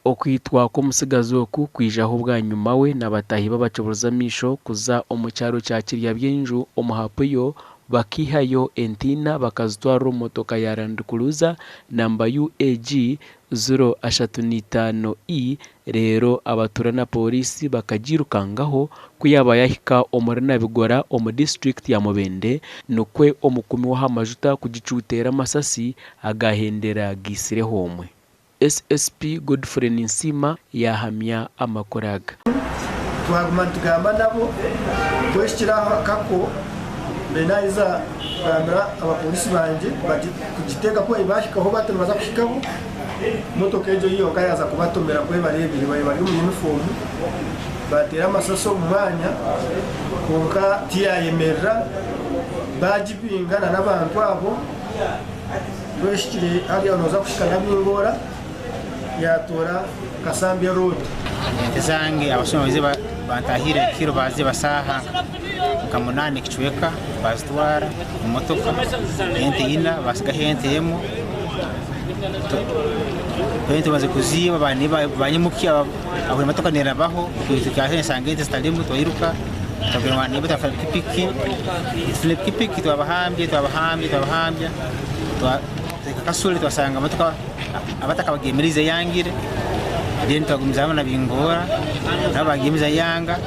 Okwitwa kw'omutsigazi oku kwijaho bwanyima we na bataahi be abakiburize amaisho kuza omu kyaro kya Kiryabyenju omu Hapuyo bakaihayo ente ina bakazitwarira omu motoka ya Land Cruiser namba UAG ziro 35 E reero abatuura na pooriisi bakagiirukangaho ku yaaba yaahika omuri Nabigora omu disiturikiti ya Mubende nikwo omukumi w'aha majuta kugicuuteera amasasi agaahendera gaitsire omwe. SSP Godfrey Ninsiima yaahamya amakuru aga. Twaguma nitugamba nabo twehikire aha kako mbere naheza kugambira abapolisi bangye kugiteeka ku bahikaho bati nibaza kuhikaho motoka egyo yonka yaaza kubatomera ku ebareebire baabaire bari omu yunifoomu baateera amasasi omu mwanya kwonka tiyayemerera baagibinga n'abantu abo. Twehikire hariya nooza kuhika Nabingoora yaatoora Kasambya road. Ente zange abasuma baizire bantahirra ekiro baziiba saaha nka munaana n'ekicweka bazitwara omu motoka ente ina basigaho ente emu ente bamaze kuziiba banyimukya aho emotoka nerabaho nsanga ente zitarimu twairuka twafuna pikipiki tufuna pikipiki twabahambya twabahambya twabahambya twahika Kasule twasanga emotoka abataka bagyemerize eyangire then twagumizamu na Bingora nabo bagyemeza yanga.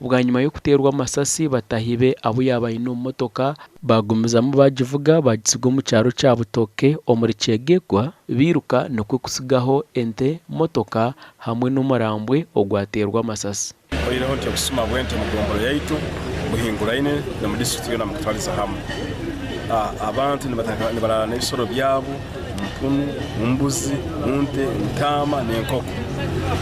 Bwanyima y'okuteerwa amasasi bataahi be abu yaaba aine omu motoka baagumizamu baagivuga baagitsiga omu kyaro kya Butoke omuri Kyegegwa bairuka nikwo kutsigaho ente, motoka hamwe n'omurambwe ogwateerwa amasasi. Oihireho nti obusuma bw'ente omu gombolola yaitu buhinguraine n'omu disiturikiti yoona mukutwariza hamwe. Abantu nibaraara n'ebisoro byabo, mpunu, mbuzi, nte, ntaama n'enkoko.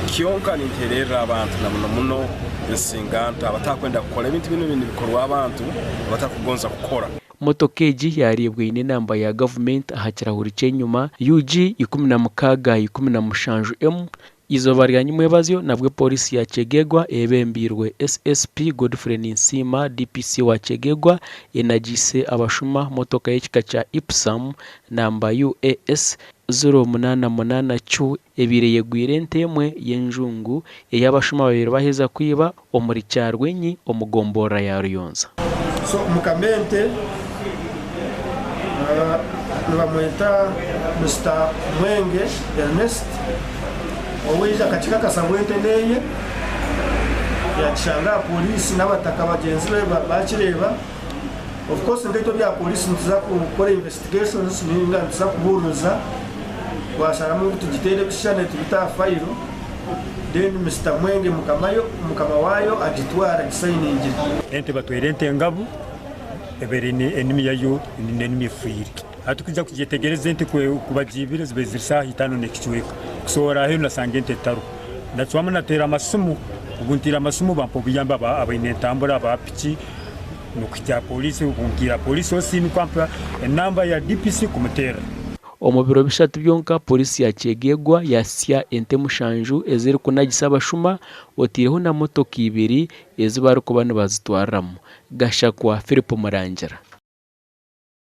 Kyonka ninteererra abantu na muno muno ensinganto abatakwenda kukora ebintu binu nibikorwa abantu abatakugonza kukora. Motoka egi yaareebwa eine enamba ya gavumenti aha kirahuri ky'enyima, UG 16 17 M, Eizooba rya nyimwebazyo nabwo Pooriisi ya Kyegegwa eyebembeirwe SSP Godfrey Ninsiima, DPC wa Kyegegwa enagiise abashuma motoka y'ekika kya Ipsum namba UAS 088 Q ebaire eyegwire ente emwe y'enjungu ei abashuma babaire baheza kwiba omuri Kyarwenyi omu gomborora ya Ruyonza. So mukama ente nibamweta Mister Mwenge Ernest owaija akakikakasa ngu ente neye yakishanga aha police n'abataka bagyenzi be bakireeba. Of course nkaitwe ebya police nituza kukora investigations ninga nituza kubuuririza twasharamu ngu tugiteere ebishushani tubite aha fayiro. Then Mister Mwenge mukamayo mukama waayo agitware agisayiningire. Ente batwaire ente engabu ebaire eine enimi yayo n'enimi efiire. Hati kwija kugyetegereza ente ku bagiibire zibaire ziri saaha itaano n'ekicweka. Kusohora aheeru nasanga ente etariho. Nacwamu nateera amasimu, obu nteire amasimu bampa obuyambi abaine entambura aba piki n'okuhikya aha pooriisi, obu ngiire aha pooriisi OC nikwo ampa enamba ya DPC kumuteerera. Omu biro bishatu byonka, Pooriisi ya Kyegegwa yasya ente mushanju ezirikunagisa abashuma oteireho na motoka ibiri ezi barikuba nibazitwariramu. Gashakwa Philip Murangira.